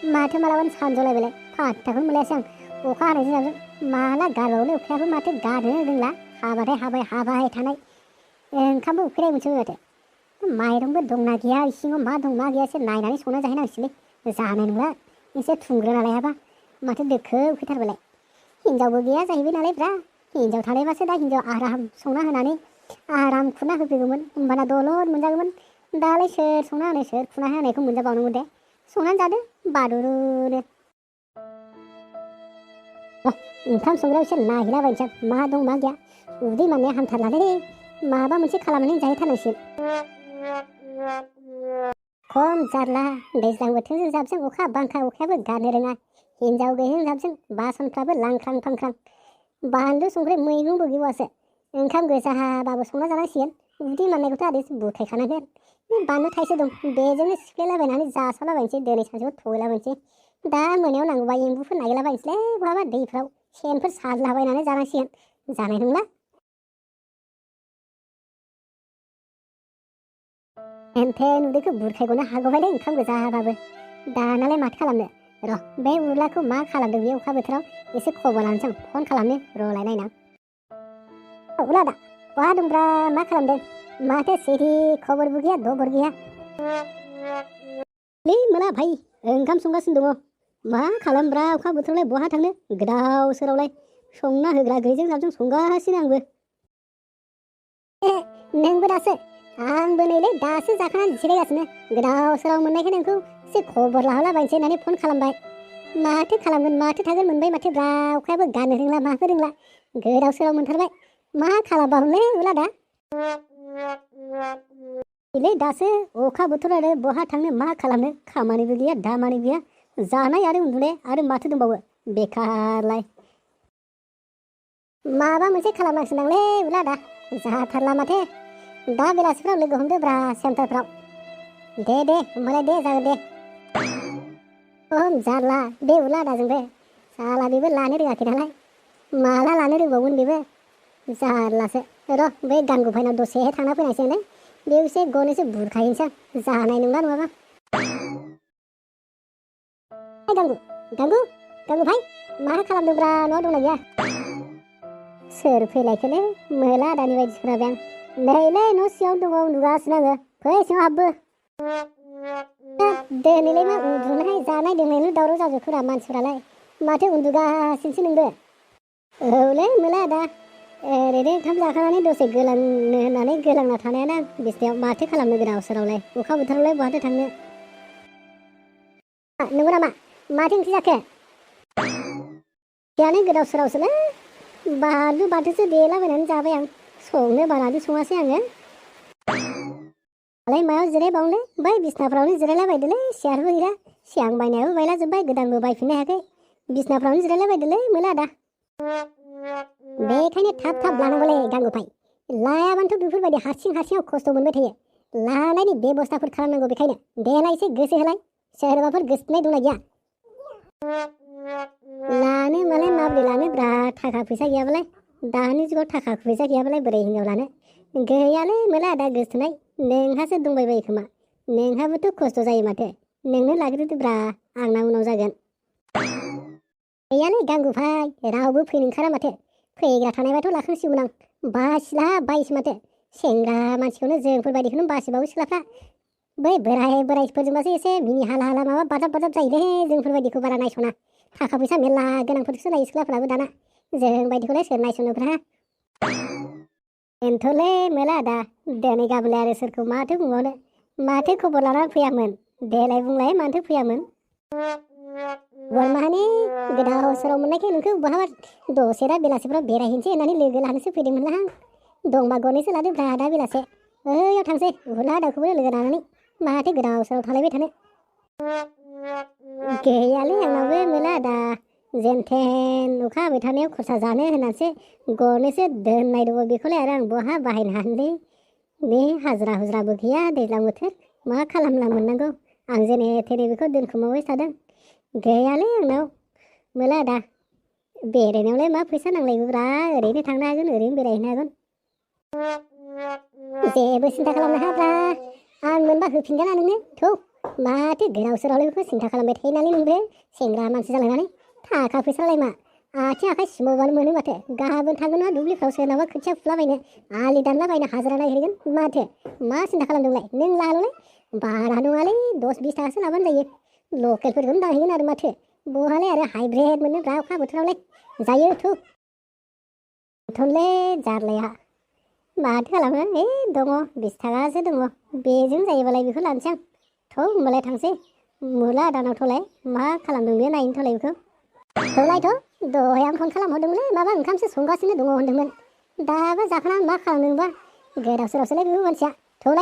माथो मालाबानो सानजलायबायलाय फात्ताखौनो मोनलायासै आं अखा हानायजों जाबजों माला गारबावलै अखायाबो माथो गारनो रोंला हाबाथाय हाबाय थानाय ओंखामबो उखैनाय मोनसोबाय माथो माइरंबो दंना गैया इसिङाव मा दं मा गैयासो नायनानै संना जाहैनांसिगोनलै जानाय नंला एसे थुंग्रोना लायाबा माथो दोखो उखैथारबायलाय हिनजावबो गैया जाहैबाय नालाय ब्रा हिनजाव थानायबासो दा हिनजाव आराम संना होनानै आराम खुरना होफैगौमोन होमबाना दलद मोनजागौमोन दालाय सोर संना होनाय सोर खुरना होनायखौ मोनजाबावनांगौ दे संनानै जादो बादुरुनो ओंखाम संग्रायाव एसे नायहैलाबायनोसै मा दं मा गैया उदै माननाया हामथारलालै माबा मोनसे खालामनानै जाहैथारनांसिगोन खम जारला दैज्लां बोथोरजों जाबजों अखा बांखा अखायाबो गारनो रोङा हिनजाव गैयैजों जाबजों बासनफ्राबो लांख्रां फांख्रां बानलु संख्रि मैगंबो गैबावासो ओंखाम गोजाबाबो संना जानांसिगोन उदै माननायखौथ' आरो बुथायखानांगोन बानलु थाइसे दं बेजोंनो सिफ्लेलाबायनानै जासावलाबायनोसै दिनै सानसेयाव थगायलाबायनोसै दा मोनायाव नांगौबा एम्बुफोर नागिरलाबायनोसैलै बहाबा दैफ्राव सेनफोर सारलाबायनानै जानांसिगोन जानाय नंला एमफेन उदैखौ बुरखायगनो हागौहायलै ओंखाम गोजाबाबो दानालाय माथो खालामनो र' बे उरलाखौ मा खालामदों बे अखा बोथोराव एसे खबर लानोसै आं फन खालामनो र'लाय नायना उलादा बहा दंब्रा मा खालामदों माथो सिरि खबरबो गैया दबर गैया मोना भाई ओंखाम संगासिनो दङ मा खालामब्रा अखा बोथोरावलाय बहा थांनो गोदाव सोरावलाय संना होग्रा गैयैजों जाबजों संगासिनो आंबो नोंबो दासो आंबो नैलै दासो जाखानानै जिरायगासिनो गोदाव सोराव मोननायखाय नोंखौ एसे खबर लाहरलाबायनोसै होननानै फन खालामबाय माथो खालामगोन माथो थागोन मोनबाय माथो ब्रा अखायाबो गारनो रोंला माखो रोंला गोदाव सोराव मोनथारबाय मा खालामबावलै उलादा नै दासो अखा बोथोर आरो बहा थांनो मा खालामनो खामानिबो गैया दामानि गैया जानाय आरो उन्दुनाय आरो माथो दंबावो बेखारलाय माबा मोनसे खालामनांसिगोनलै उलादा जाथारला माथो दा बेलासिफ्राव लोगो हमदोब्रा सेन्टारफ्राव दे होमबालाय दे जागोन दे खम जारला बे उलादाजोंबो साला बेबो लानो रोङाखै नालाय माला लानो रोंबावगोन बेबो जारलासो र' बै गानगु भाइनाव दसे थांना फैनांसिगोनलै बेयाव एसे गनैसो बुरखायनोसै जानाय नंला नङाबा गांगु भाइ मा खालामदोंब्रा न'आव दंना गैया सोर फैलायखोलै मोला आदानि बायदिसो खोनाबाय आं नैलै न' सिङाव दङ उन्दुगासिनो आङो फै सिङाव हाबबो दिनैलाय मा उन्दुनाय जानाय लोंनायनि दावराव जाजोबखोरा मानसिफ्रालाय माथो उन्दुगासिनोसो नोंबो औलै मोला आदा ओरैनो ओंखाम जाखांनानै दसे गोलांनो होननानै गोलांना थानायानो आं बिसिनायाव माथो खालामनो गोदाव सोरावलाय अखा बोथोरावलाय बहाथो थांनो नंगौ नामा माथो ओंख्रि जाखो यानो गोदाव सोरावसोलै बानलु बाथोनसो देलाबायनानै जाबाय आं संनो बानानै सङासै आङो दालाय मायाव जिरायबावनो बै बिसनाफ्रावनो जिरायलाबायदोलै सियारबो गैला सिगां बायनायाबो बायला जोब्बाय गोदानबो बायफिननो हायाखै बिसनाफ्रावनो जिरायलाबायदोलै मोला आदा बेखायनो थाब लानांगौलै गांगु भाइ लायाबानोथ' बेफोरबायदि हारसिङाव खस्थ' मोनबाय थायो लानायनि बेबस्थाफोर खालामनांगौ बेखायनो देलाय एसे गोसो होलाय सोरबाफोर गोसोथोनाय दंना गैया लानो मालाय माबोरै लानो ब्रा थाखा फैसा गैयाबालाय दानि जुगाव थाखा फैसा गैयाबालाय बोरै हिनजाव लानो गैयालै मोला आदा गोसोथोनाय नोंहासो दंबायबायो खोमा नोंहाबोथ' खस्थ' जायो माथो नोंनो लाग्रोदोब्रा आंना उनाव जागोन गैयालै गांगु भाइ रावबो फैनो ओंखारा माथो फैग्रा थानायबाथ' लाखांसिगौमोन आं बासिला बायसो माथो सेंग्रा मानसिखौनो जोंफोरबायदिखौनो बासिबावो सिख्लाफ्रा बै बोरायफोरजोंबासो एसे मिनि हाला माबा बाजाब जायोलै जोंफोरबायदिखौ बारा नायस'ना थाखा फैसा मेरला गोनांफोरखौसो लायो सिख्लाफ्राबो दाना जों बायदिखौलाय सोर नायस'नोब्रा बेनोथ'लै मोला आदा दिनै गाबोनलाय आरो सोरखौ माथो बुंबावनो माथो खबर लानानै फैयामोन देलाय बुंलाय माथो फैयामोन माने गोदाव सोराव मोननायखाय नोंखौ बहाबा दसे दा बेलासिफ्राव बेरायहैनोसै होननानै लोगो लानोसो फैदोंमोनलां दंबा गनैसो लादो ब्रा दा बेलासे ओइयाव थांसै उला आदाखौबो लोगो लानानै माथो गोदाव सोराव थालायबाय थानो गैयालै आंनावबो मोला आदा जेनथेन अखा हाबाय थानायाव खरसा जानो होननानैसो गरनैसो दोननाय दङ बेखौलाय आरो आं बहा बाहायनो हानोलै बे हाजिरा हुजिराबो गैया दैज्लां बोथोर मा खालामना मोननांगौ आं जेने थेने बेखौ दोनखुमाबाय थादों गैयालै आंनाव मोला आदा बेरायनायावलाय मा फैसा नांलायगौब्रा ओरैनो थांनो हागोन ओरैनो बेरायहैनो हागोन जेबो सिन्था खालामनो हाब्रा आं मोनबा होफिनगोन नोंनो थौ माथो गोदाव सोरावलाय बेखौ सिन्था खालामबाय थायो नालाय नोंबो सेंग्रा मानसि जालायनानै थाखा फैसालाय मा आथिं आखाइ सिमावबानो मोनो माथो गाबोन थांगोन ना दुब्लिफ्राव सोरनाबा खोथिया फुलाबायनो आलि दानलाबायनो हाजिरा नागिरगोन माथो मा सिन्था खालामदोंलाय नों लाल'लाय बारा नङालै 10-20 थाखासो लाबानो जायो लकेलफोरखौनो दाहैगोन आरो माथो बहालाय आरो हाइब्रिद मोनो दा अखा बोथोरावलाय जायो थुनले जारलाया माथो खालामो दङ 20 थाखासो दङ बेजों जायोबालाय बेखौ लानोसै आं होमबालाय थांसै मुला दानावथ'लाय मा खालामदों बे नायनोथ'लाय बेखौ दहाय आं फन खालामहरदोंमोनलै माबा ओंखामसो संगासिनो दङ होनदोंमोन दाबा जाखांना मा खालामदोंबा गोदाव सोरावसोलाय बेबो मानसिया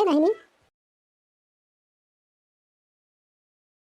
नायनि